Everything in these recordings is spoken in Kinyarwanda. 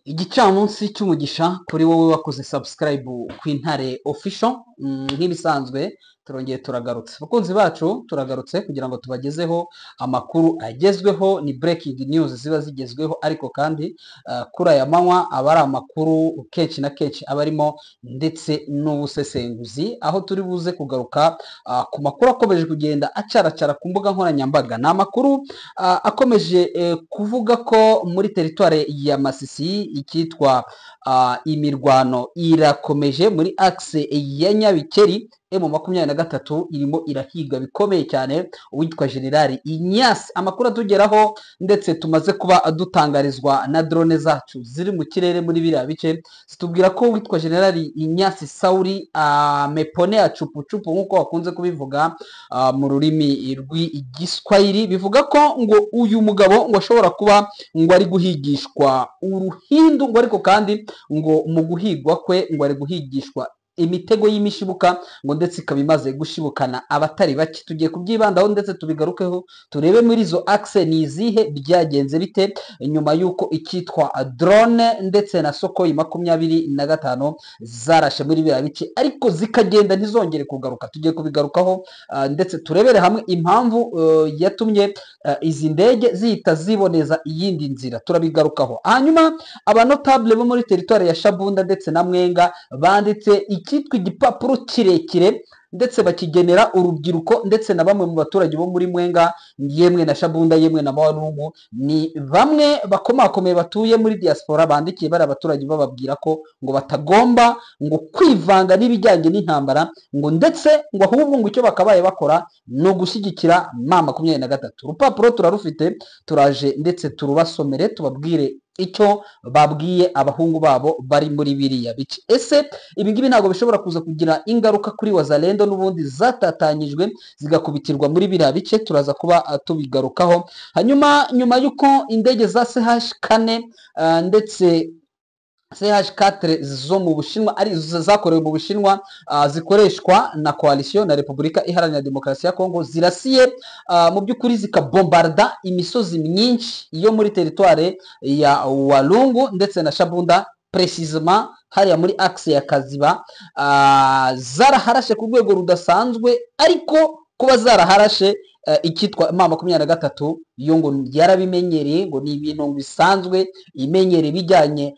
Igicamunsi cy'umugisha kuri wowe wakoze subscribe ku Intare Official. Nk'ibisanzwe turongeye turagarutse, abakunzi bacu, turagarutse kugira ngo tubagezeho amakuru agezweho. Ni breaking news ziba zigezweho, ariko kandi kuri aya manywa aba ari amakuru kenshi na kenshi aba arimo ndetse n'ubusesenguzi, aho turi buze kugaruka ku makuru akomeje kugenda acaracara ku mbuga nkoranyambaga. Ni amakuru akomeje kuvuga ko muri teritware ya Masisi icyitwa imirwano irakomeje muri axe ya Nyabikeri. M23 irimo irahiga bikomeye cyane uwitwa General Inyasi. Amakuru atugeraho ndetse tumaze kuba dutangarizwa na drone zacu ziri mu kirere muri biriya bice zitubwira ko uwitwa General Inyasi Sauri amepone ya cupucupu, nk'uko bakunze kubivuga mu rurimi rw'Igiswahili. Bivuga ko ngo uyu mugabo ngo ashobora kuba ngo ari guhigishwa uruhindu, ngo ariko kandi ngo mu guhigwa kwe ngo ari guhigishwa imitego y'imishibuka, ngo ndetse ikaba imaze gushibukana abatari bake. Tugiye kubyibandaho ndetse tubigarukeho, turebe muri izo axe ni izihe, byagenze bite nyuma y'uko icyitwa drone ndetse na Sukhoi 25 zarashe muri biriya bice, ariko zikagenda ntizongere kugaruka. Tugiye kubigarukaho ndetse turebere hamwe impamvu yatumye izi ndege zihita ziboneza iyindi nzira. Turabigarukaho. Hanyuma abanotable bo muri teritwari ya Shabunda ndetse na Mwenga banditse icyitwa igipapuro kirekire, ndetse bakigenera urubyiruko ndetse na bamwe mu baturage bo muri Mwenga, yemwe na Shabunda, yemwe na Walungu. Ni bamwe bakomakomeye batuye muri diaspora bandikiye bari abaturage, bababwira ko ngo batagomba ngo kwivanga n'ibijyanye n'intambara, ngo ndetse ngo ahubwo ngo icyo bakabaye bakora ni ugushyigikira M23. Urupapuro turarufite, turaje ndetse turubasomere, tubabwire icyo babwiye abahungu babo bari muri biriya bice. Ese ibi ngibi ntabwo bishobora kuza kugira ingaruka kuri Wazalendo n'ubundi zatatanyijwe zigakubitirwa muri biriya bice? Turaza kuba tubigarukaho. Hanyuma nyuma y'uko indege za CH 4 ndetse CH 4 zo mu Bushinwa, ari zakorewe mu Bushinwa, zikoreshwa na coalition na Repubulika Iharanira Demokarasi ya Kongo, zirasiye mu by'ukuri zikabombarda imisozi myinshi yo muri teritware ya Walungu ndetse na Shabunda, précisément hariya muri axe ya Kaziba, zaraharashe ku rwego rudasanzwe. Ariko kuba zaraharashe, icyitwa M23 yo ngo yarabimenyereye, ngo ni ibintu bisanzwe imenyereye bijyanye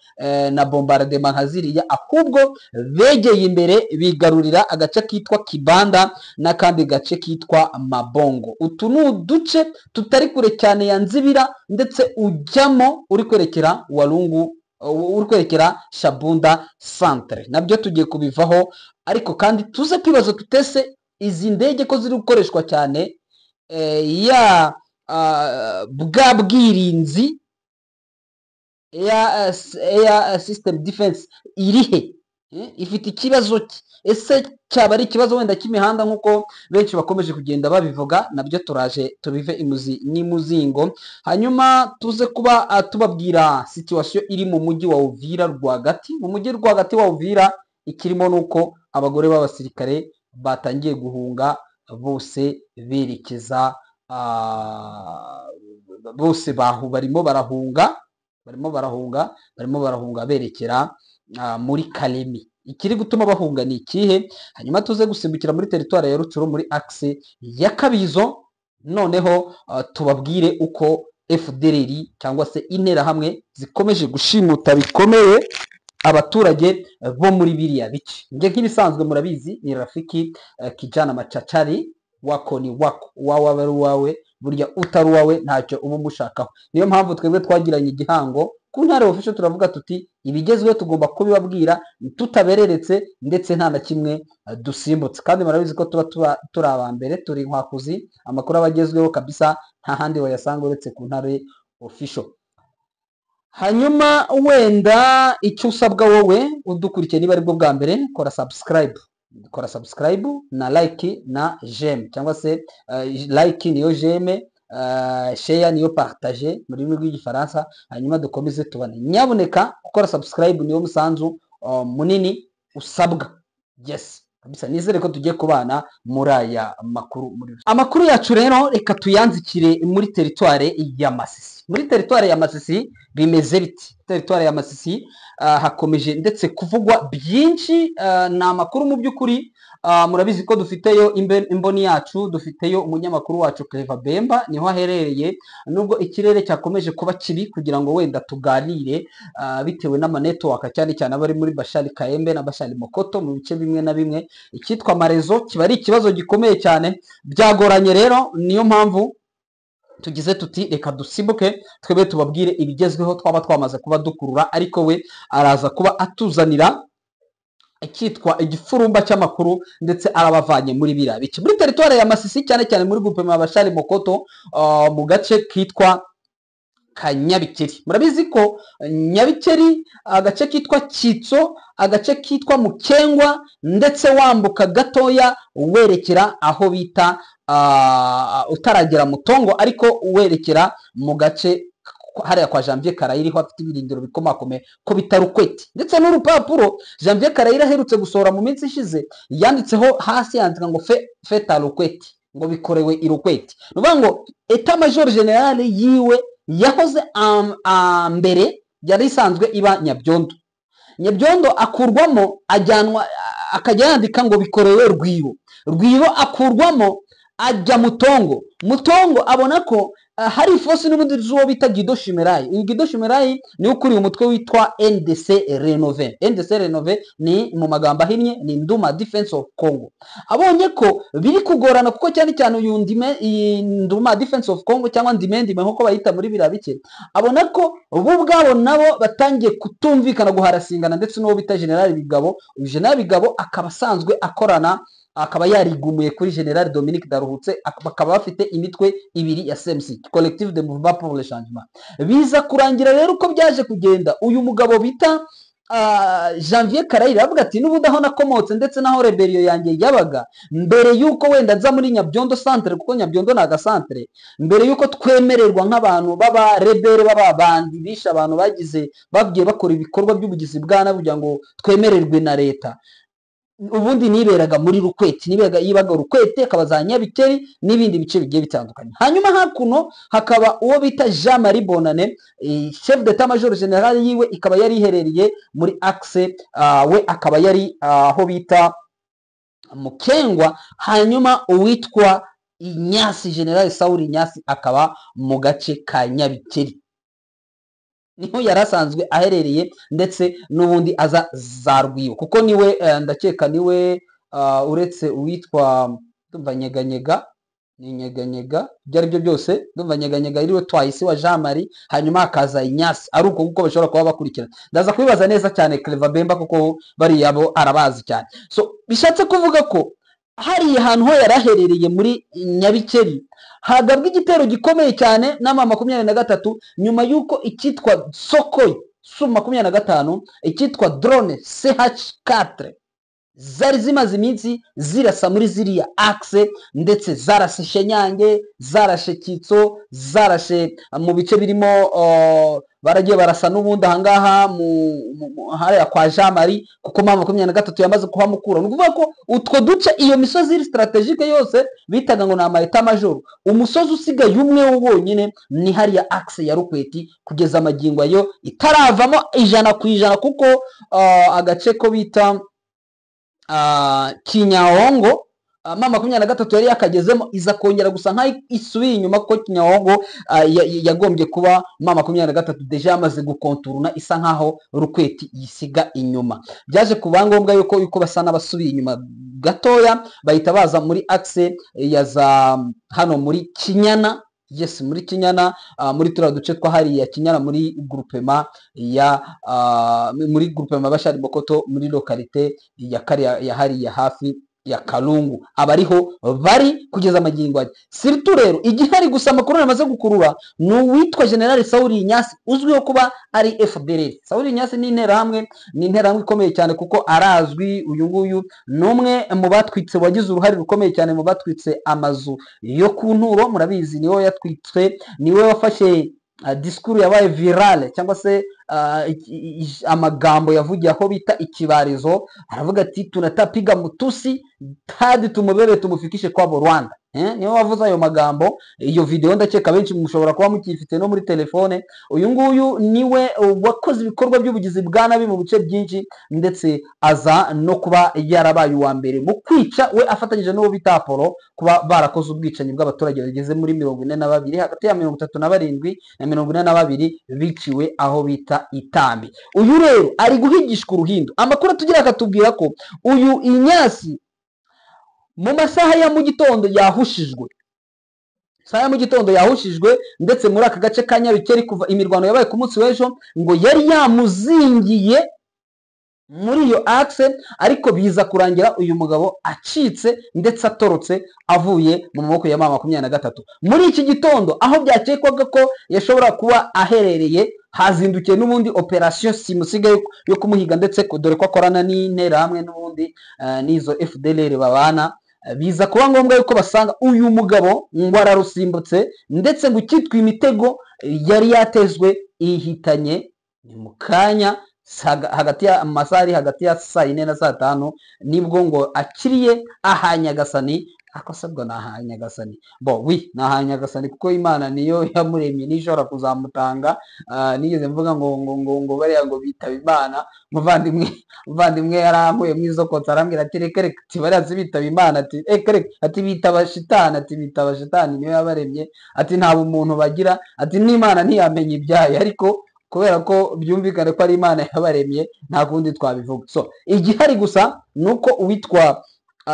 na bombardement nka ziriya. Ahubwo begeye imbere bigarurira agace kitwa Kibanda n'akandi gace kitwa Mabongo. Utu ni uduce tutari kure cyane ya Nzibira, ndetse ujyamo uri kwerekera Walungu, uri kwerekera Shabunda centre. Nabyo tugiye kubivaho, ariko kandi tuze kwibaza tutese izi ndege ko ziri gukoreshwa cyane, ya bwa bwirinzi air system defense irihe? Ifite ikibazo ki? Ese cyaba ari ikibazo wenda cy'imihanda nk'uko benshi bakomeje kugenda babivuga? Nabyo turaje tubive imuzi n'imuzingo. Hanyuma tuze kuba tubabwira situation iri mu mujyi wa Uvira rwagati. Mu mujyi rwagati wa Uvira ikirimo nuko abagore b'abasirikare batangiye guhunga bose berekeza bose bahu barimo barahunga, barimo barahunga, barimo barahunga berekera muri Kalemi. Ikiri gutuma bahunga ni ikihe? Hanyuma tuze gusimbukira muri teritwari ya Rutshuru muri axe ya Kabizo, noneho tubabwire uko FDLR cyangwa se Interahamwe zikomeje gushimuta bikomeye abaturage bo muri biriya bice. Nge nk'ibisanzwe murabizi, ni Rafiki kijana machachari. Wako ni wako, uwawe aba ari uwawe, burya utari uwawe ntacyo uba umushakaho. Niyo mpamvu twebwe twagiranye igihango ku Ntare Official, turavuga tuti ibigezweho tugomba kubibabwira tutabereretse ndetse nta na kimwe dusimbutse. Kandi murabizi ko tuba turi aba mbere, turi inkwakuzi. Amakuru aba agezweho kabisa nta handi wayasanga uretse ku Ntare Official. Hanyuma wenda icyo usabwa wowe udukurikiye, niba aribwo bwa mbere, kora subscribe, kora subscribe na like na j'aime, cyangwa se like niyo j'aime, share niyo partage mu rurimi rw'Igifaransa. Hanyuma dukomeze tubane. Nyabuneka gukora subscribe niyo musanzu munini usabwa. Yes kabisa, nizere ko tugiye kubana muri aya makuru. Muri amakuru yacu rero, reka tuyanzikire muri teritware ya Masisi. Muri teritwari ya Masisi bimeze biti? Teritwari ya Masisi hakomeje ndetse kuvugwa byinshi. Ni amakuru mu by'ukuri, murabizi ko dufiteyo imboni yacu, dufiteyo umunyamakuru wacu Clever Bemba, niho aherereye, nubwo ikirere cyakomeje kuba kibi kugira ngo wenda tuganire, bitewe n'amanetwork, cyane cyane abari muri Bashari Kaembe na Bashari Mokoto mu bice bimwe na bimwe, icyitwa marezo kiba ari ikibazo gikomeye cyane, byagoranye. Rero niyo mpamvu tugize tuti reka dusimbuke twebwe tubabwire ibigezweho twaba twamaze kuba dukurura, ariko we araza kuba atuzanira icyitwa igifurumba cy'amakuru, ndetse arabavanye muri biriya bice muri teritwari ya Masisi, cyane cyane muri groupement Bashari Mokoto, mu gace kitwa Kanyabikeri. Murabizi ko Nyabikeri, agace kitwa Kitso, agace kitwa Mukengwa, ndetse wambuka gatoya werekera aho bita utaragera Mutongo, ariko werekera mu gace hariya kwa Janvier Karayiri, ho afite ibirindiro bikomakomeye ko bita Rukweti. Ndetse n'urupapuro Janvier Karayiri aherutse gusohora mu minsi ishize yanditseho hasi, yandika ngo fait à Rukweti, ngo bikorewe i Rukweti. Ni ukuvuga ngo état major général yiwe yahoze mbere yari isanzwe iba Nyabyondo. Nyabyondo akurwamo ajyanwa, akajya yandika ngo bikorewe Rwibo. Rwibo akurwamo ajya Mutongo. Mutongo abona ko hari iforce n'ubundi z'uwo bita Guido Shimerayi. Uyu Guido Shimerayi niwe ukuriye umutwe witwa NDC Rénové. NDC Rénové ni mu magambo ahinnye ni Nduma Defense of Congo. Abonye ko biri kugorana, kuko cyane cyane uyu ndime, iyi Nduma Defense of Congo cyangwa Ndime Ndime nkuko bayita muri biriya bice, abona ko bo ubwabo nabo batangiye kutumvikana, guharasingana ndetse n'uwo bita General Bigabo. Uyu General Bigabo akaba asanzwe akorana, akaba yarigumuye kuri General Dominique Daruhutse, bakaba bafite imitwe ibiri ya CMC, Collectif de Mouvement pour le Changement. Biza kurangira rero uko byaje kugenda, uyu mugabo bita Janvier Karayira aravuga ati n'ubundi aho nakomotse ndetse n'aho rébellion yanjye yabaga mbere y'uko wenda nza muri Nyabyondo centre, kuko Nyabyondo ni agasantere, mbere y'uko twemererwa nk'abantu b'aba rebelles, b'ababandi bishe abantu, bagize bagiye bakora ibikorwa by'ubugizi bwa nabi, kugira ngo twemererwe na leta, ubundi niberaga muri Rukweti, niberaga yibaga Rukwete, akaba za Nyabikeri n'ibindi bice bigiye bitandukanye. Hanyuma hakuno hakaba uwo bita Jean Marie Bonane, chef d'état major général yiwe ikaba yari iherereye muri axe, we akaba yari aho bita Mukengwa. Hanyuma uwitwa Inyasi, General Sauli Inyasi, akaba mu gace ka Nyabikeri, niho yari asanzwe aherereye, ndetse n'ubundi aza za Rwibo, kuko niwe ndakeka niwe, uretse uwitwa, ndumva Nyeganyega, ni Nyeganyega, ibyo ari byo byose ndumva Nyeganyega ariwe twahisi wa Jean Marie, hanyuma hakaza Inyasi. Ari uko kuko bashobora kuba bakurikira. Ndaza kubibaza neza cyane Clever Bemba, kuko bariya bo arabazi cyane. So bishatse kuvuga ko hariya hantu ho yari aherereye muri Nyabikeri hagabwa igitero gikomeye cyane n'ama 23, nyuma y'uko icyitwa Sukhoi Su 25, icyitwa drone CH4 zari zimaze iminsi zirasa muri ziriya axe, ndetse zarashe Shenyange, zarashe Kitso, zarashe mu bice birimo, baragiye barasa n'ubundi ahangaha hariya kwa Jean Marie, kuko mama 23 yamaze kuhamukura. Ni ukuvuga ko utwo duce, iyo misozi iri stratégique yose bitaga ngo ni ama état major, umusozi usigaye umwe wo wonyine ni hariya axe ya Rukweti, kugeza amagingo ayo itaravamo 100%, kuko agace ko bita Kinyawongo, mama 23 yari yakagezemo, iza kongera gusa nkaho isubiye inyuma, kuko Kinyawongo yagombye kuba mama 23 déjà yamaze gukonturuna, isa nkaho Rukweti yisiga inyuma. Byaje kuba ngombwa yuko basa n'abasubiye inyuma gatoya, bahita baza muri axe ya za hano muri Kinyana. Yes, muri Kinyana, muri turiya duce twa hariya Kinyana, muri groupement ya muri groupement Bashari Mokoto, muri localité ya kariya ya hariya hafi ya Kalungu, abariho bari kugeza amagingo aya. Surtout rero igihari gusa, amakuru yamaze gukurura ni uwitwa General Sauli Inyasi, uzwiho kuba ari FDLR. Sauli Inyasi ni interahamwe, ni interahamwe ikomeye cyane kuko arazwi. Uyu nguyu ni umwe mu batwitse, wagize uruhare rukomeye cyane mu batwitse amazu yo ku Nturo. Murabizi, niwe yatwitse, niwe wafashe discours yabaye virale, cyangwa se amagambo yavugiye aho bita Ikibarizo, aravuga ati: "Tunatapiga Mutusi hadi tumubebe tumufikishe kwabo Rwanda." Niwe wavuze ayo magambo. Iyo video ndakeka benshi mushobora kuba mukiyifite no muri telefone. Uyu nguyu niwe wakoze ibikorwa by'ubugizi bwa nabi mu bice byinshi, ndetse aza no kuba yarabaye uwa mbere mu kwica, we afatanyije n'uwo bita Apollo, kuba barakoze ubwicanyi bw'abaturage bageze muri 42, hagati ya 37 na 42 biciwe aho bita Itambi. Uyu rero ari guhigishwa uruhindo. Amakuru tugira akatubwira ko uyu Inyasi mu masaha ya mu gitondo yahushijwe, saha ya mu gitondo yahushijwe, ndetse muri aka gace ka Nyabikeri kuva imirwano yabaye ku munsi w'ejo, ngo yari yamuzingiye muri iyo axe, ariko biza kurangira uyu mugabo acitse ndetse atorotse avuye mu maboko ya M23. Muri iki gitondo aho byakekwaga ko yashobora kuba aherereye, hazindukiye n'ubundi operation simusiga yo kumuhiga, ndetse dore ko akorana n'interahamwe n'ubundi n'izo FDLR babana. Biza kuba ngombwa yuko basanga uyu mugabo ngo ararusimbutse, ndetse ngo icyitwa imitego yari yatezwe ihitanye ni mu kanya hagati ya amasaha ari hagati ya saa 4 na saa 5, nibwo ngo akiriye aha Nyagasani. Akosabwa ni aha Nyagasani, bo wi ni aha Nyagasani, kuko Imana niyo yamuremye niyo ishobora kuzamutanga. Nigeze mvuga ngo ngo ngo ngo bariya ngo bitaba Imana, muvandimwe yarankuye mu isoko arambwira ati reka reka, ati bariya si bitaba Imana, ati reka reka, ati bitaba shitani, ati bitaba shitani niyo yabaremye, ati nta bumuntu bagira, ati n'Imana ntiyamenya ibyayo, ariko kubera ko byumvikane ko ari Imana yabaremye nta kundi twabivuga. So igihari gusa nuko uwitwa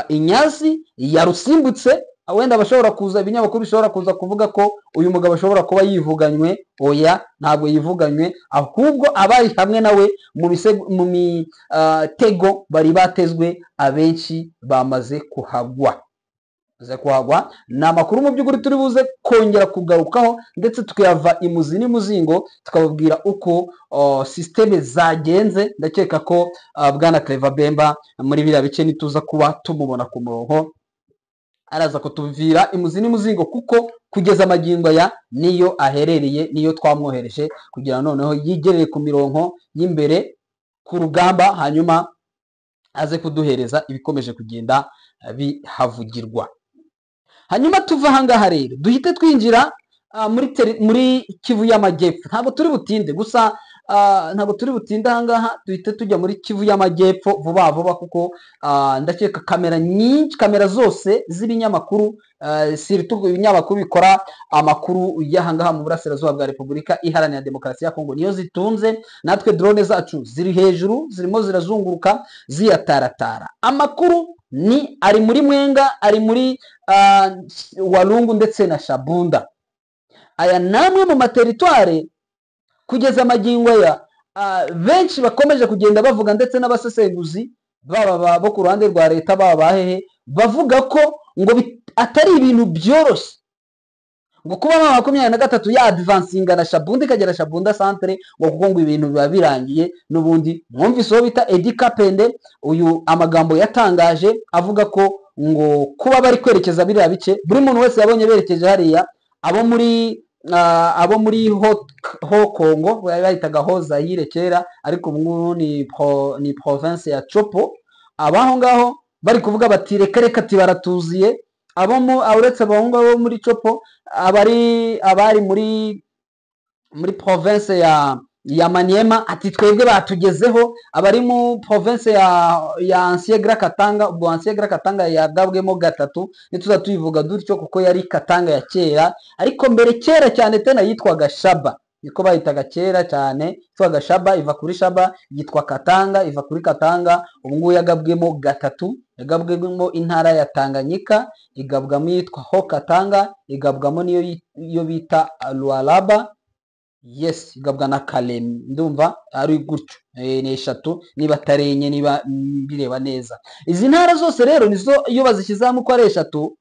Inyasi yarusimbutse. Wenda bashobora kuza ibinyamakuru bishobora kuza kuvuga ko uyu mugabo ashobora kuba yivuganywe. Oya, ntabwo yivuganywe, ahubwo abari hamwe nawe mu mitego bari batezwe abenshi bamaze kuhagwa. Ni amakuru mu by'ukuri turi buze kongera kugarukaho, ndetse tukayava imuzi n'imuzingo tukababwira uko systeme zagenze. Ndakeka ko bwana Clever Bemba muri biriya bice nituza kuba tumubona ku murongo araza kutuvira imuzi n'imuzingo, kuko kugeza amagingo aya niyo aherereye, niyo twamwohereje kugira noneho yigerere ku mirongo y'imbere ku rugamba, hanyuma aze kuduhereza ibikomeje kugenda bihavugirwa. Hanyuma tuva ahangaha rero duhite twinjira muri Kivu y'Amajyepfo. Ntabwo turi butinde gusa, ntabwo turi butinde ahangaha, duhite tujya muri Kivu y'Amajyepfo vuba vuba, kuko ndakeka kamera nyinshi, kamera zose z'ibinyamakuru, surtout ibinyamakuru bikora amakuru y'ahangaha mu burasirazuba bwa Repubulika Iharanira Demokarasi ya Kongo niyo zitunze. Natwe drone zacu ziri hejuru zirimo zirazunguruka ziyataratara. Amakuru ni ari muri Mwenga, ari muri Walungu ndetse na Shabunda. Aya namwe mu materitware kugeza amagingo aya benshi bakomeje kugenda bavuga, ndetse n'abasesenguzi baba bo ku ruhande rwa leta baba bahehe bavuga ko ngo atari ibintu byoroshye ngo kuba M23 ya advancinga na Shabunda ikagera Shabunda centre, ngo kuko ngo ibintu biba birangiye. N'ubundi mwumvise uwo bita Eddy Kapende, uyu amagambo yatangaje avuga ko ngo kuba bari kwerekeza biriya bice, buri muntu wese yabonye berekeje hariya, abo muri ho Kongo bahitaga ho Zaire kera, ariko ubu ngubu ni province ya Chopo. Abaho ngaho bari kuvuga bati reka reka, ati baratuziye. Abo mu uretse abo ngabo muri Chopo, abari muri province ya Maniema, ati twebwe batugezeho. Abari mu province ya Ancien Grand Katanga, ubwo Ancien Grand Katanga yagabwemo gatatu, nituza tuyivuga dutyo kuko yari Katanga ya kera, ariko mbere kera cyane tena yitwaga Shaba, niko bayitaga kera cyane, yitwaga Shaba, iva kuri Shaba yitwa Katanga, iva kuri Katanga ubu ngubu yagabwemo gatatu, yagabwemo intara ya Tanganyika, igabwamo yitwa Ho Katanga, igabwamo niyo iyo bita Lualaba, yes, igabwa na Kalemi, ndumva ari gutyo, ni eshatu niba atarenye, niba bireba neza. Izi ntara zose rero nizo iyo bazishyize hamwe uko ari eshatu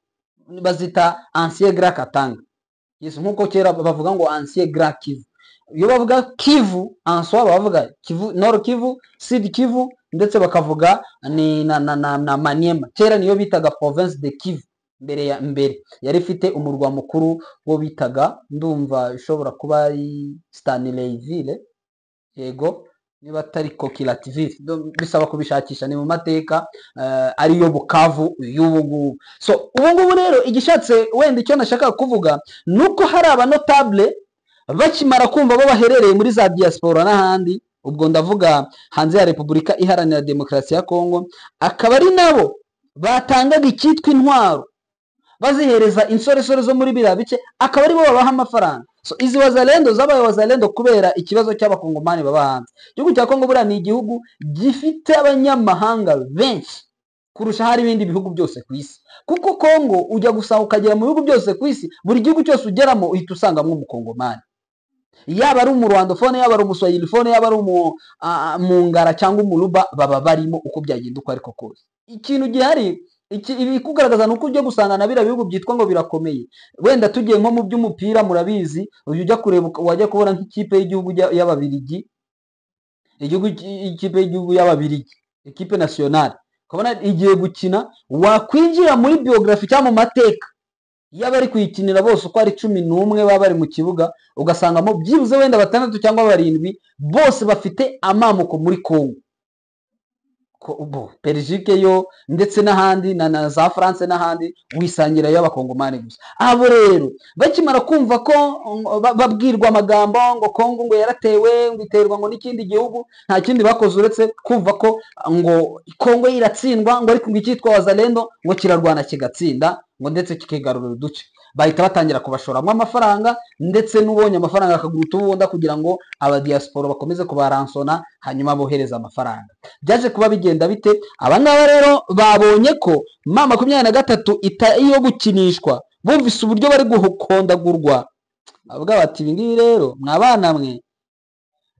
bazita Ancien Grand Katanga. Yes, nkuko kera bavuga ngo Ancien Grand Kivu. Iyo bavuga Kivu en soi bavuga Kivu, Nord Kivu, Sud Kivu, ndetse bakavuga ni na Maniema. Kera niyo bitaga province de Kivu mbere ya mbere, yari ifite umurwa mukuru wo bitaga, ndumva ishobora kuba ari Stanleyville, yego Niba atari Coquilhatville, bisaba kubishakisha, ni mu mateka, ariyo Bukavu y'ubu ngubu. So ubu ngubu rero igishatse wenda icyo nashakaga kuvuga ni uko hari abanotable bakimara kumva bo baherereye muri za diaspora n'ahandi, ubwo ndavuga hanze ya Repubulika Iharanira Demokarasi ya Kongo, akaba ari nabo batangaga icyitwa intwaro, bazihereza insoresore zo muri biriya bice, akaba aribo babaha amafaranga. So izi Wazalendo zabaye Wazalendo kubera ikibazo cy'Abakongomani baba hanze. Igihugu cya Kongo buriya ni igihugu gifite abanyamahanga benshi kurusha hari ibindi bihugu byose ku isi, kuko Kongo ujya gusa ukagera mu bihugu byose ku isi, buri gihugu cyose ugeramo uhita usangamo Umukongomani, yaba ari Umurwandophone, yaba ari Umuswahiliphone, yaba ari Umungara cyangwa Umuluba, baba barimo uko byagenda uko ariko kose. Ikintu gihari ibikugaragaza ni uko ujya gusanga na biriya bihugu byitwa ngo birakomeye, wenda tugiye nko mu by'umupira, murabizi, ujya kureba wajya kubona nk'ikipe y'igihugu y'Ababirigi, igihugu, ikipe y'igihugu y'Ababirigi, équipe nationale, ukabona igiye gukina, wakwinjira muri biographie cyangwa mu mateka y'abari kuyikinira bose uko ari 11 baba bari mu kibuga, ugasangamo byibuze wenda batandatu cyangwa barindwi bose bafite amamuko muri Congo. Belgique yo ndetse n'ahandi na za France n'ahandi, wisangira y'Abakongomani gusa. Abo rero bakimara kumva ko babwirwa amagambo ngo Kongo ngo yaratewe, ngo iterwa ngo n'ikindi gihugu, nta kindi bakoze uretse kumva ko ngo Kongo iratsindwa, ngo ariko ngo icyitwa Wazalendo ngo kirarwana kigatsinda, ngo ndetse kikigarurira uduce, bahita batangira kubashoramo amafaranga, ndetse n'ubonye amafaranga akagura utubunda kugira ngo abadiaspora bakomeze kubaransona, hanyuma bohereza amafaranga. Byaje kuba bigenda bite? Aba ngaba rero babonye ko M23 itari iyo gukinishwa, bumvise uburyo bari guhokondagurwa, bavuga bati: "Ibi ngibi rero mwa bana mwe,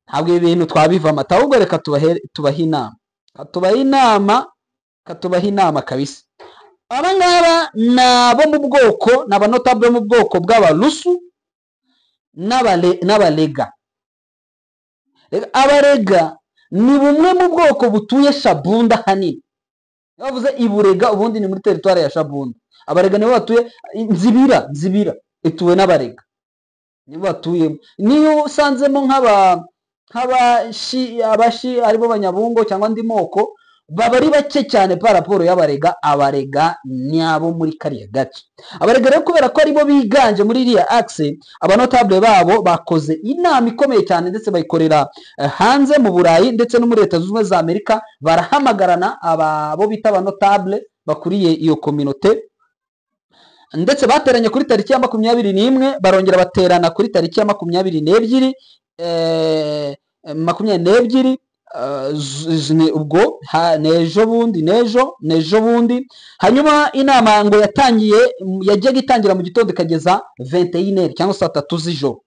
ntabwo ibi bintu twabivamo, ahubwo reka tubahe inama, katubahe inama, katubahe inama kabisa." Aba ngaba ni abo mu bwoko, ni abanotable bo mu bwoko bw'Abarusu n'Abarega. Abarega ni bumwe mu bwoko butuye Shabunda hanini. Iyo bavuze Iburega, ubundi ni muri territoire ya Shabunda. Abarega nibo batuye Nzibira. Nzibira ituwe n'Abarega, nibo batuyemo. Niyo usanzemo nk'aba nk'abashi, Abashi aribo Banyabungo cyangwa andi moko, baba ari bake cyane par rapport y'Abarega. Abarega ni abo muri kariya gace. Abarega rero, kubera ko aribo biganje muri iriya axe, abanotable babo bakoze inama ikomeye cyane, ndetse bayikorera hanze mu Burayi ndetse no muri Leta Zunze Ubumwe za Amerika. Barahamagarana abo bita abanotable bakuriye iyo communauté, ndetse bateranye kuri tariki ya 21, barongera baterana kuri tariki ya 22, 22, ubwo n'ejo bundi, n'ejo bundi. Hanyuma inama ngo yatangiye, yajyaga itangira mu gitondo ikageza 21 cyangwa saa 3 z'ijoro.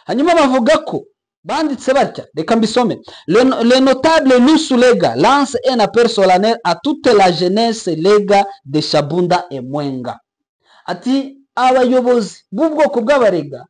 Hanyuma bavuga ko banditse batya, reka mbisome: "Le notable Lusu Lega lance un appel solennel à toute la jeunesse Lega de Shabunda et Mwenga." Ati abayobozi b'ubwoko bw'Abarega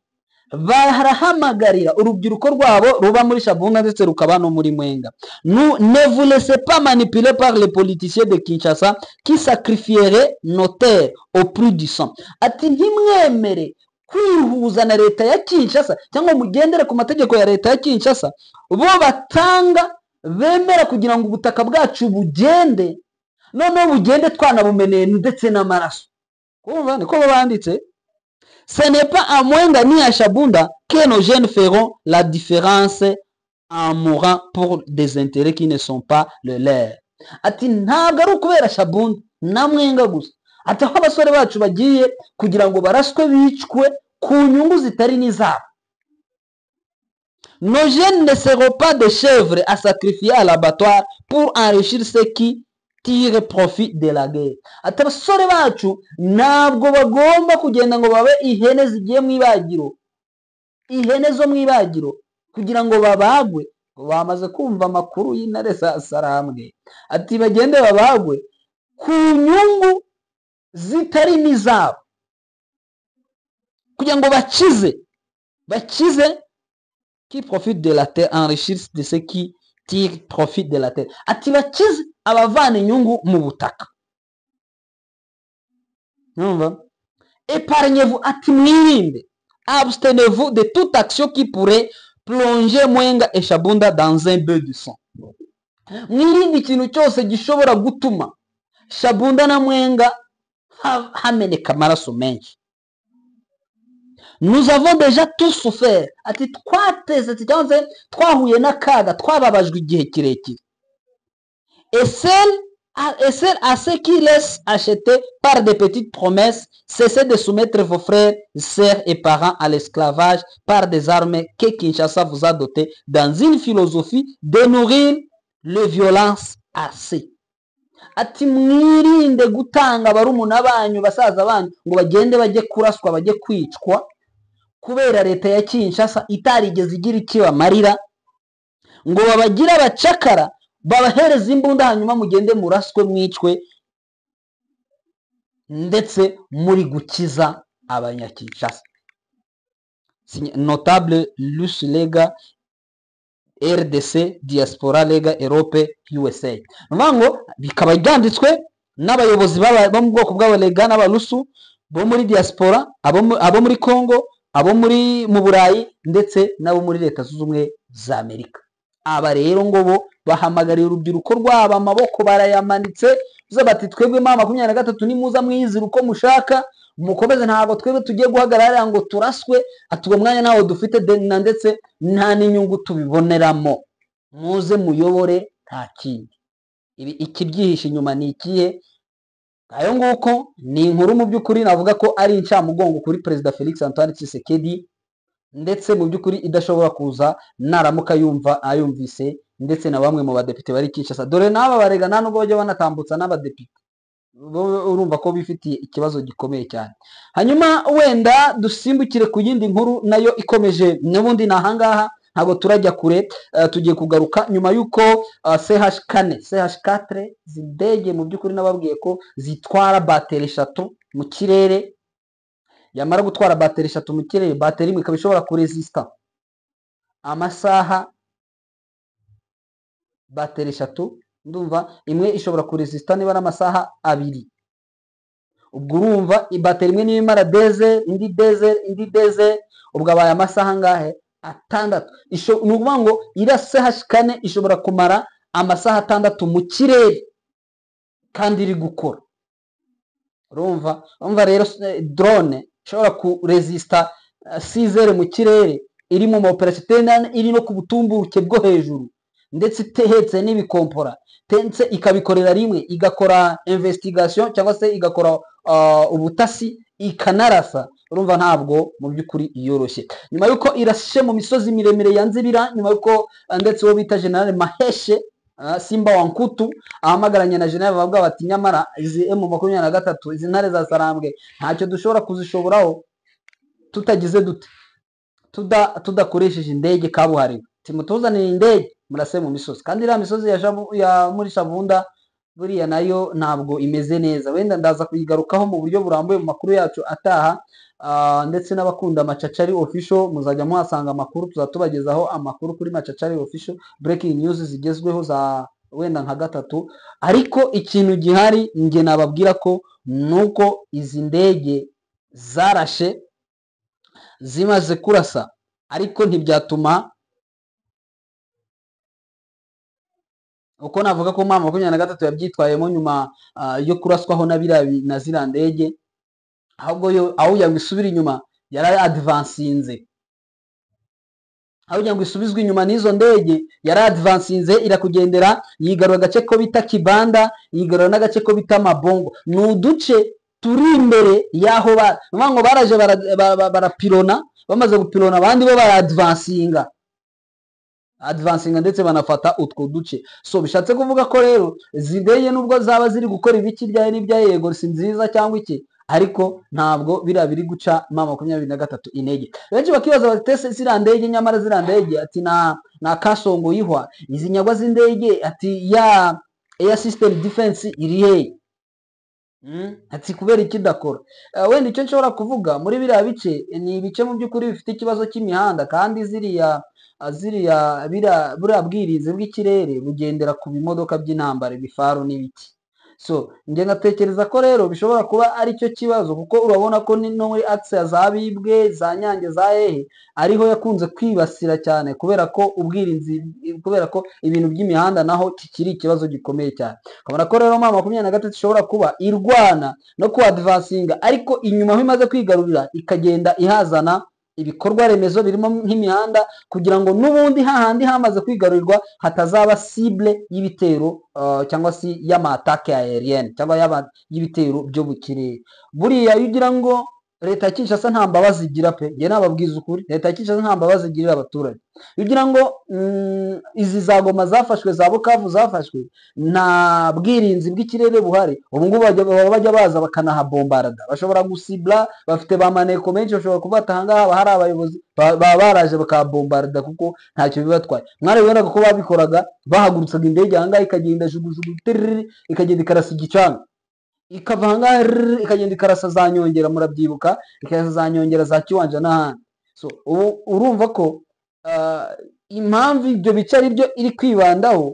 barahamagarira urubyiruko rwabo ruba muri Shabunda ndetse rukaba no muri Mwenga: "Nous ne vous laissez pas manipuler par les politiciens de Kinshasa qui sacrifieraient nos terres au prix du sang." Ati ntimwemere kwihuza na leta ya Kinshasa cyangwa mugendere ku mategeko ya leta ya Kinshasa, bo batanga bemera kugira ngo ubutaka bwacu bugende, noneho bugende twanabumeneye ndetse n'amaraso. Kumva niko banditse: "Ce n'est pas à Mwenga ni à Shabunda que nos jeunes feront la différence en mourant pour des intérêts qui ne sont pas le leurs." Ati ntabwo ari ukubera Shabunda na Mwenga gusa, ati aho abasore bacu bagiye kugira ngo baraswe, bicwe ku nyungu zitari n'izabo. "Nos jeunes ne seront pas des chèvres à sacrifier à l'abattoir pour enrichir ceux qui tirent profit de la guerre." Ati abasore bacu ntabwo bagomba kugenda ngo babe ihene zigiye mu ibagiro, ihene zo mu ibagiro kugira ngo babagwe. Ngo bamaze kumva amakuru y'intare za Sarambwe, ati bagende babagwe ku nyungu zitari n'izabo kugira ngo bakize qui profite de la terre, enrichir de ceux qui tirent profit de la terre. Ati bakize abavana inyungu mu butaka. Numva "Épargnez-vous", ati mwirinde, "abstenez-vous de toute action qui pourrait plonger Mwenga et Shabunda dans un bain de sang. Mwirinde ikintu cyose gishobora gutuma Shabunda na Mwenga hameneka amaraso menshi. Nous avons déjà tous souffert. Ati twateze cyangwa se twahuye n'akaga, twababajwe igihe kirekire. Et celles à ceux qui laissent acheter par des petites promesses, cessez de soumettre vos frères, sœurs et parents à l'esclavage par des armes que Kinshasa vous a dotées dans une philosophie de nourrir les violences assez. Ati mwirinde gutanga barumuna banyu, basaza banyu, ngo bagende bajye kuraswa, bajye kwicwa kubera leta ya Kinshasa itarigeze igira ikibamarira, ngo babagire abacakara, babahereza imbunda, hanyuma mugende muraswe, mwicwe, ndetse muri gukiza Abanyakinshasa. Notable Luce Lega, RDC Diaspora Lega, Europe, USA. Ni ukuvuga ngo bikaba byanditswe n'abayobozi bo mu bwoko bw'Abalega n'Abalusu bo muri diaspora, abo muri Congo, abo mu Burayi, ndetse n'abo muri Leta Zunze Ubumwe za Amerika. Aba rero ngo bo bahamagariye urubyiruko rwabo, amaboko barayamanitse, bivuze bati: "Twebwe M23, nimuza mwizira uko mushaka mukomeze, ntabwo twebwe tugiye guhagarara ngo turaswe." Ati uwo mwanya ntawo dufite na ndetse nta n'inyungu tubiboneramo, muze muyobore, nta kindi. Ibi ikibyihishe inyuma ni ikihe? Ayo nguko ni inkuru mu by'ukuri navuga ko ari incamugongo kuri Perezida Felix Antoine Tshisekedi, ndetse mu by'ukuri idashobora kuza naramuka yumva ayumvise, ndetse na bamwe mu badepite bari Kinshasa. Dore n'aba barega nta nubwo bajya banatambutsa n'abadepite bo, urumva ko bifitiye ikibazo gikomeye cyane. Hanyuma wenda dusimbukire ku yindi nkuru nayo ikomeje n'ubundi ni ahangaha, ntabwo turajya kure. Tugiye kugaruka nyuma y'uko CH4, CH4 zindege mu by'ukuri nababwiye ko zitwara bateri eshatu mu kirere, yamara gutwara bateri eshatu mu kirere, bateri imwe ikaba ishobora kuresista amasaha, bateri eshatu ndumva imwe ishobora kuresista niba ari amasaha 2. Ubwo urumva bateri imwe niba imara deze, indi deze, indi deze, ubwo abaye amasaha angahe? 6. Ni ukuvuga ngo iriya CH4 ishobora kumara amasaha 6 mu kirere kandi iri gukora. Urumva rero drone ishobora kuresista 6 heures mu kirere, iri mu ma opération, iri no ku butumburuke bwo hejuru, ndetse itehetse n'ibikompora, ndetse ikabikorera rimwe, igakora investigation cyangwa se igakora ubutasi, ikanarasa, urumva ntabwo mu by'ukuri yoroshye. Nyuma y'uko irashe mu misozi miremire ya Nzibira, nyuma y'uko ndetse uwo bita General Maheshe Simba wa Nkutu ahamagaranye na General, bavuga bati: "Nyamara izi M23, izi ntare za Sarambwe, ntacyo dushobora kuzishoboraho tutagize dute, tudakoresheje indege kabuhariwe. Timutuzanire indege murase mu misozi." Kandi iriya misozi ya muri Shabunda buriya nayo ntabwo imeze neza, wenda ndaza kuyigarukaho mu buryo burambuye mu makuru yacu ataha. Ndetse n'abakunda Macacari Official muzajya muhasanga amakuru, tuzaba tubagezaho amakuru kuri Macacari Official, breaking news zigezweho za wenda nka gatatu. Ariko ikintu gihari njye nababwira ko nuko izi ndege zarashe, zimaze kurasa ariko ntibyatuma, uko navuga ko M23 yabyitwayemo nyuma yo kuraswaho na biriya na ziriya ndege, ahubwo yo aho kugira ngo isubire inyuma yari advancinze, aho kugira ngo isubizwe inyuma n'izo ndege yari advancinze, irakugendera, yigarura agace ko bita Kibanda, yigarura n'agace ko bita Mabongo. Ni uduce turi imbere y'aho ba ni ukuvuga ngo baraje barapirona, bamaze gupirona abandi bo baradvancinga advancinga, ndetse banafata utwo duce. So bishatse kuvuga ko rero izi ndege nubwo zaba ziri gukora ibiki ibyaye n'ibya, yego si nziza cyangwa iki, ariko ntabwo biriya biri guca M23 intege. Benshi bakibaza bati: "Ese ziriya ndege, nyamara ziriya ndege," ati, na kasongo yihwa izi nyagwa z'indege," ati, "ya air system defense iri hehe?" Ati kubera iki idakora? Wenda icyo nshobora kuvuga muri biriya bice, ni ibice mu by'ukuri bifite ikibazo cy'imihanda, kandi ziriya ziriya biriya buriya bwirinzi bw'ikirere bugendera ku bimodoka by'intambara, ibifaru n'ibiki. So njye ngatekereza ko rero bishobora kuba ari cyo kibazo, kuko urabona ko ni no muri axe za Bibwe, za Nyange, za hehe ariho yakunze kwibasira cyane, kubera ko ubwirinzi, kubera ko ibintu by'imihanda naho kikiri ikibazo gikomeye cyane. Ukabona ko rero M23 ishobora kuba irwana no ku advancinga, ariko inyuma aho imaze kwigarurira ikagenda ihazana ibikorwa remezo birimo nk'imihanda, kugira ngo n'ubundi hahandi hamaze kwigarurirwa hatazaba cible y'ibitero cyangwa se y'ama attaque aérienne cyangwa y'ibitero byo mu kirere. Buriya iyo ugira ngo leta ya Kinshasa nta mbabazi igira pe, njye nababwiza ukuri, leta ya Kinshasa nta mbabazi igirira abaturage. Iyo ugira ngo izi za Goma zafashwe, za Bukavu zafashwe, nta bwirinzi bw'ikirere buhari, ubu ngubu baba bajya baza bakanahabombarda. Bashobora gusibla, bafite ba maneko benshi, bashobora kubata aha ngaha hari abayobozi baba baraje bakahabombarda, kuko ntacyo bibatwaye. Mwarabibonaga ko babikoraga, bahagurutsaga indege aha ngaha ikagenda jugujugu, tiriri, ikagenda ikarasa igicanga, ikava aha ngaha rrrr, ikagenda ikarasa za Nyongera, murabyibuka, ikarasa za Nyongera, za Kiwanja n'ahandi. So ubu urumva ko impamvu ibyo bice ari byo iri kwibandaho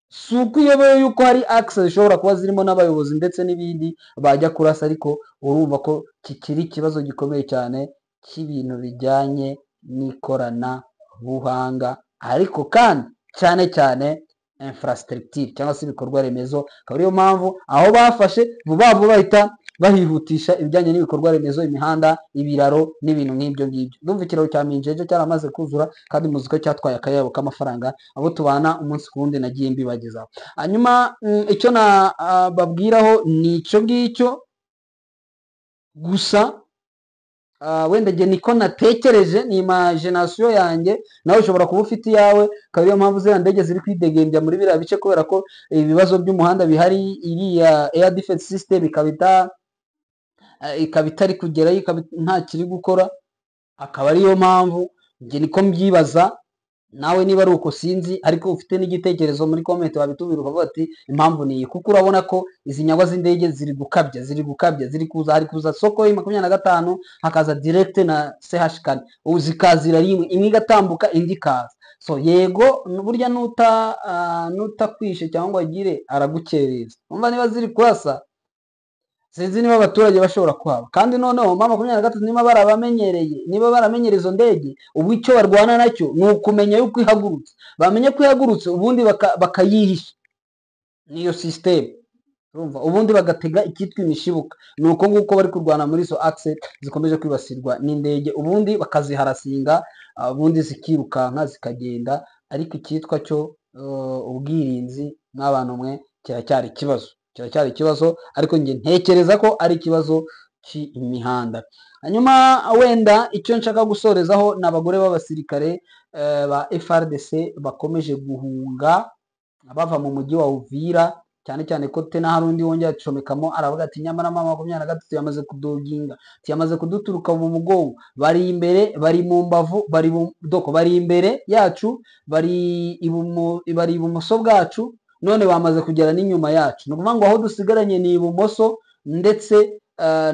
si uko iyobewe yuko hari axe zishobora kuba zirimo n'abayobozi ndetse n'ibindi bajya kurasa, ariko urumva ko kikiri ikibazo gikomeye cyane cy'ibintu bijyanye n'ikoranabuhanga, ariko kandi cyane cyane infrastructure cyangwa se ibikorwa remezo. Akaba ariyo mpamvu aho bafashe vuba vuba bahita bahihutisha ibijyanye n'ibikorwa remezo, imihanda, ibiraro n'ibintu nk'ibyo ngibyo. Ndumva ikiraro cya Minjenje cyaramaze kuzura, kandi muzi ko cyatwaye akayabo k'amafaranga, abo tubana umunsi ku wundi nagiye mbibagezaho. Hanyuma icyo nababwiraho ni icyo ngicyo gusa. Wenda njye niko natekereje, ni imagination yanjye, nawe ushobora kuba ufite iyawe. Akaba ariyo mpamvu ziriya ndege ziri kwidegembya muri biriya bice, kubera ko ibibazo by'umuhanda bihari, iriya air defense system ikaba itari kugerayo, ikaba nta kiri gukora. Akaba ariyo mpamvu, njye niko mbyibaza, nawe niba ari uko sinzi, ariko ufite n'igitekerezo muri comment wabitubwira, ukavuga ati impamvu ni iyi, kuko urabona ko izi nyagwa z'indege ziri gukabya, ziri gukabya, ziri kuza, hari kuza Sukhoi 25, hakaza direct na CH 4, ubu zikazira rimwe, imwe igatambuka indi ikaza. So yego, burya nutakwishe cyangwa ngo agire aragukereza. Umva, niba ziri kurasa, sinzi niba abaturage bashobora kuhaba. Kandi noneho M23 niba barabamenyereye, niba baramenyereye izo ndege, ubu icyo barwana nacyo ni ukumenya yuko ihagurutse, bamenye ko ihagurutse, ubundi bakayihisha, niyo system urumva, ubundi bagatega icyitwa imishibuka. Ni uko nguko bari kurwana muri izo axe zikomeje kwibasirwa n'indege, ubundi bakaziharasinga, ubundi zikirukanka zikagenda. Ariko icyitwa cyo ubwirinzi n'abantu mwe kiracyari ikibazo, kiracyari ikibazo, ariko njye ntekereza ko ari ikibazo cy'imihanda. Hanyuma wenda icyo nshaka gusorezaho ni abagore b'abasirikare ba FARDC bakomeje guhunga bava mu mujyi wa Uvira, cyane cyane ko tena hari undi wongera acomekamo aravuga ati nyamara M23 yamaze kudoginga, yamaze kuduturuka mu mugongo, bari imbere, bari mu mbavu, bari doko bari imbere yacu, bari ibumoso bwacu, none bamaze kugera n'inyuma yacu. Ni ukuvuga ngo aho dusigaranye ni ibumoso ndetse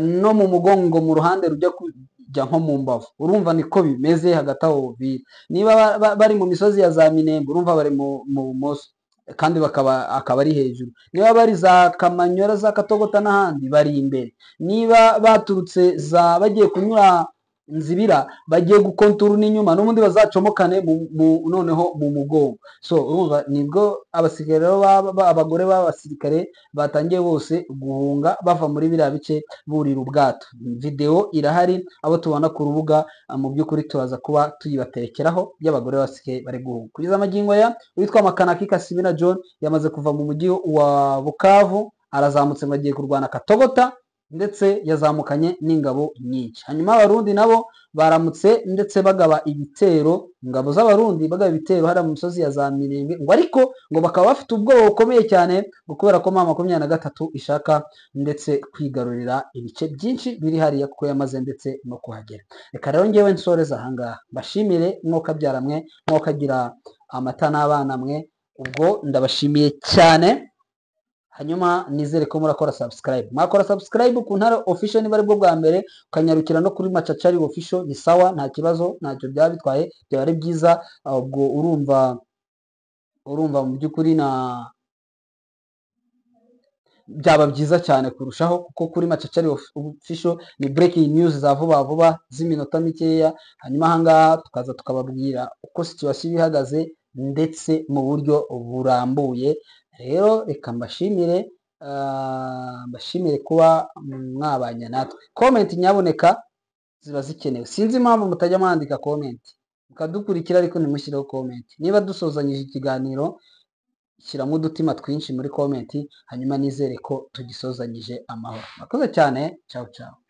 no mu mugongo, mu ruhande rujya kujya nko mu mbavu. Urumva niko bimeze hagati aho Uvira. Niba bari mu misozi ya za Minembwe, urumva bari mu bumoso kandi bakaba akaba ari hejuru. Niba bari za Kamanyora, za Katogota n'ahandi, bari imbere. Niba baturutse za bagiye kunyura Nzibira, bagiye gukontoruna inyuma, n'ubundi bazacomokane noneho mu mugongo. So urumva nibwo abasirikare rero abagore b'abasirikare batangiye bose guhunga bava muri biriya bice, burira ubwato. Video irahari, abo tubona ku rubuga, mu by'ukuri turaza kuba tuyibaterekeraho, y'abagore b'abasirikare bari guhunga. Kugeza amagingo aya, witwa Makanaki Kasibina John yamaze kuva mu mujyi wa Bukavu, arazamutse ngo agiye kurwana Katogota, ndetse yazamukanye n'ingabo nyinshi. Hanyuma Abarundi nabo baramutse ndetse bagaba ibitero, ingabo z'Abarundi bagaba ibitero hariya mu misozi ya za Mirenge, ngo ariko ngo bakaba bafite ubwoba bukomeye cyane, ngo kubera ko M23 ishaka ndetse kwigarurira ibice byinshi biri hariya, kuko yamaze ndetse no kuhagera. Reka rero ngewe nsoreze ahangaha, mbashimire mwokabyara mwe, mwokagira amata n'abana mwe, ubwo ndabashimiye cyane. Hanyuma nizere ko murakora subscribe, mwakora subscribe ku Ntare Official niba aribwo bwa mbere, ukanyarukira no kuri Macacari Official, ni sawa, nta kibazo, ntacyo byaba bitwaye, byaba ari byiza. Ubwo urumva mu by'ukuri na Byaba byiza cyane kurushaho, kuko kuri Macacari Official ni breaking news za vuba vuba z'iminota mikeya, hanyuma ahangaha tukaza tukababwira uko situation iba ihagaze ndetse mu buryo burambuye. Rero reka mbashimire, mbashimire kuba mwabanye natwe. Comment nyaboneka ziba zikenewe. Sinzi impamvu mutajya mwandika comment, mukadukurikira ariko ntimushyireho comment. Niba dusozanyije ikiganiro, shyiramo udutima twinshi muri comment, hanyuma nizere ko tugisozanyije amahoro. Murakoze cyane, ciao ciao.